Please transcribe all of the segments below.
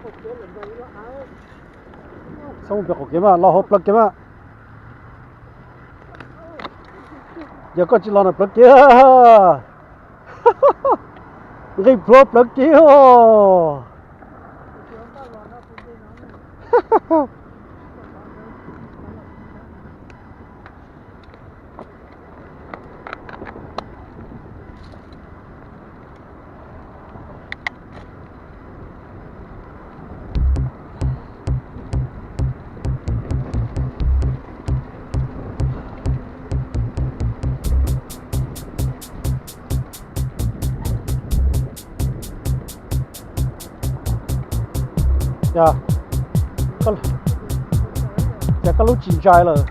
Txhob mus pem qaum kev mas, los hauv plawv kev mas. Yog koj tsis los no plawv kev, nqis plhuav plawv kev os. Cas koj lub tsis ntsais lawm.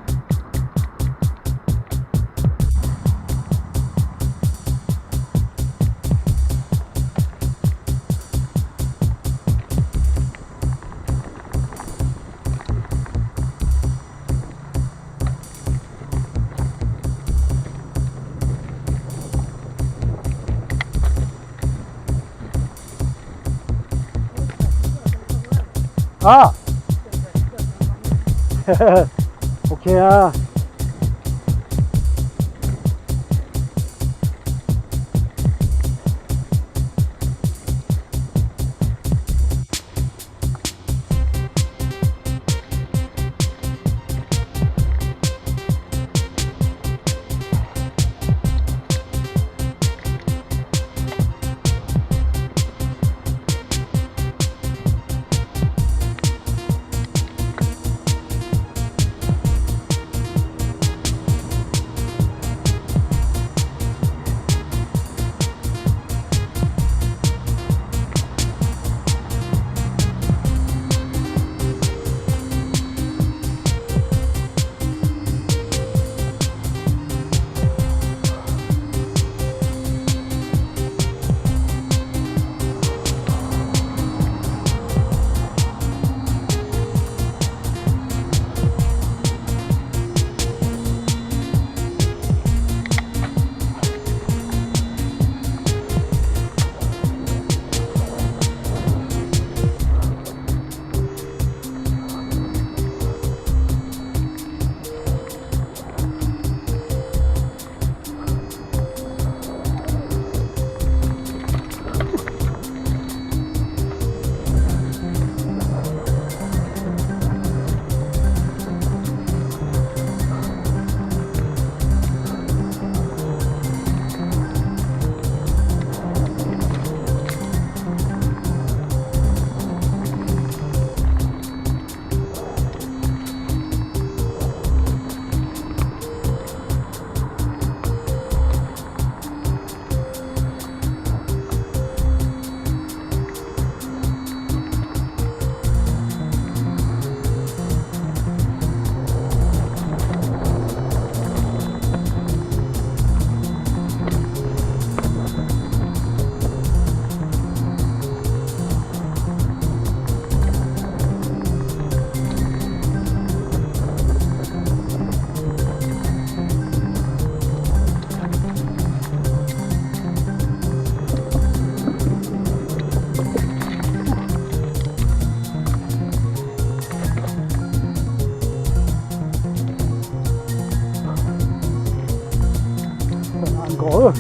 A, ok. Nkos.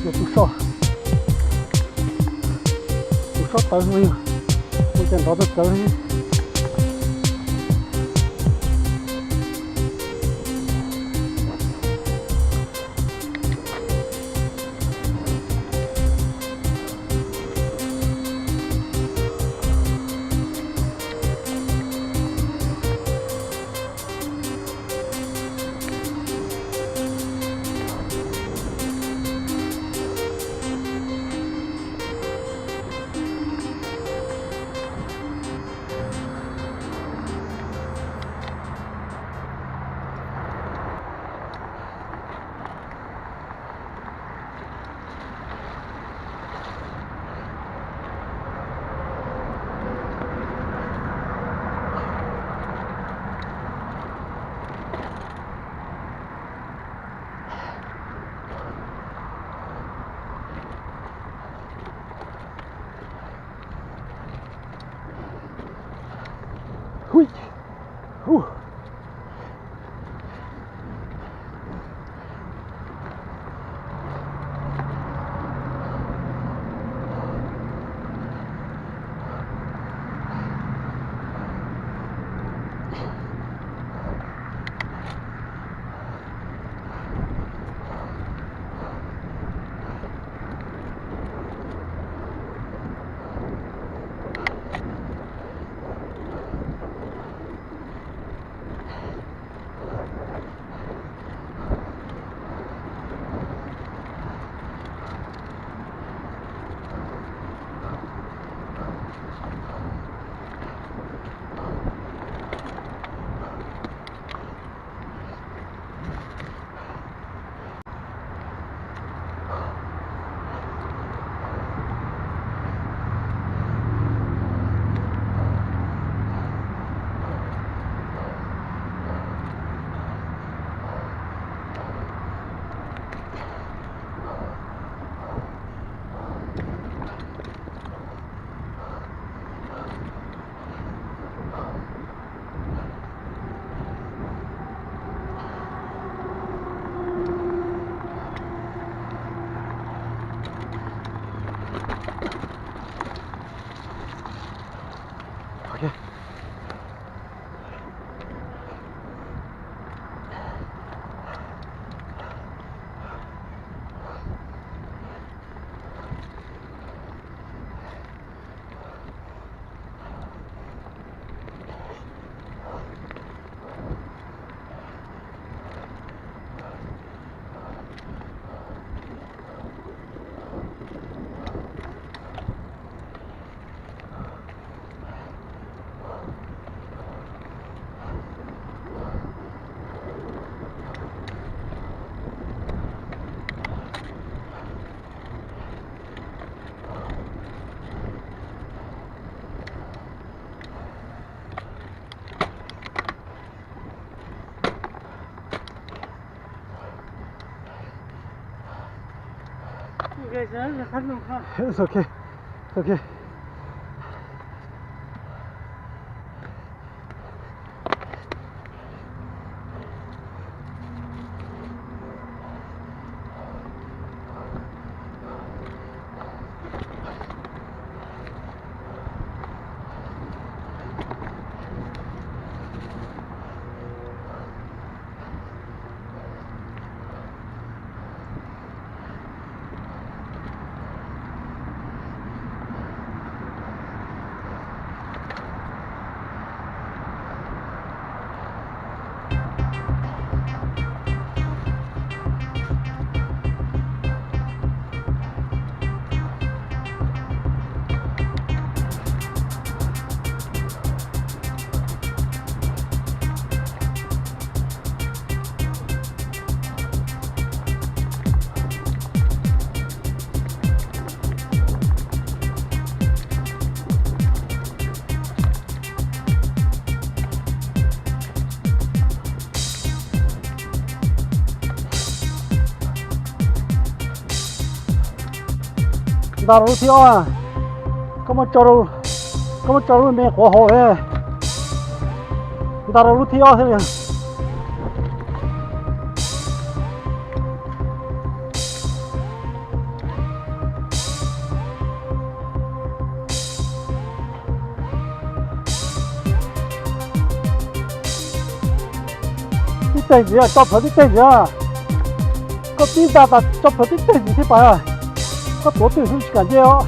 Yog tus so, tus so tawv, ua cas nrov tawv tawv li. Hui. Hu. It's okay. It's okay. Nta rau lub thib ob, koj muab tso rau, koj muab tso lub me quav hauv, nta rau lub thib ob thiab li. Tib teg ntxiv, tso plhuav tib teg ntxiv. Koj tib nta tas tso plhuav tib teg ntxiv thiab pas, koj tuav twj xwb tsis kam nce os.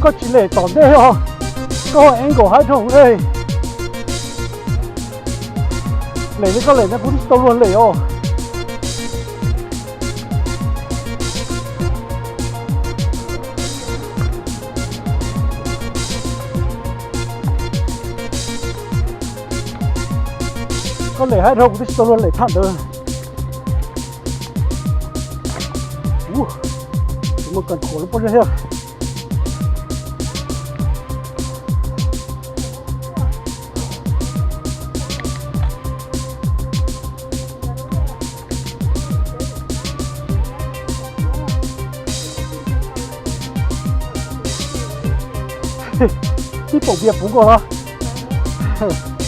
Koj tsis lem tom ntej os, koj angle high dhau le. Lem li koj lem na kuv twb tsis tau luag lem os. Koj lem high dhau kuv twb tsis tau luag lem thaj ntawd. Ua, kuv muaj kawm khuam lub pob zeb thiab. Tib paum pias puv nkaus los.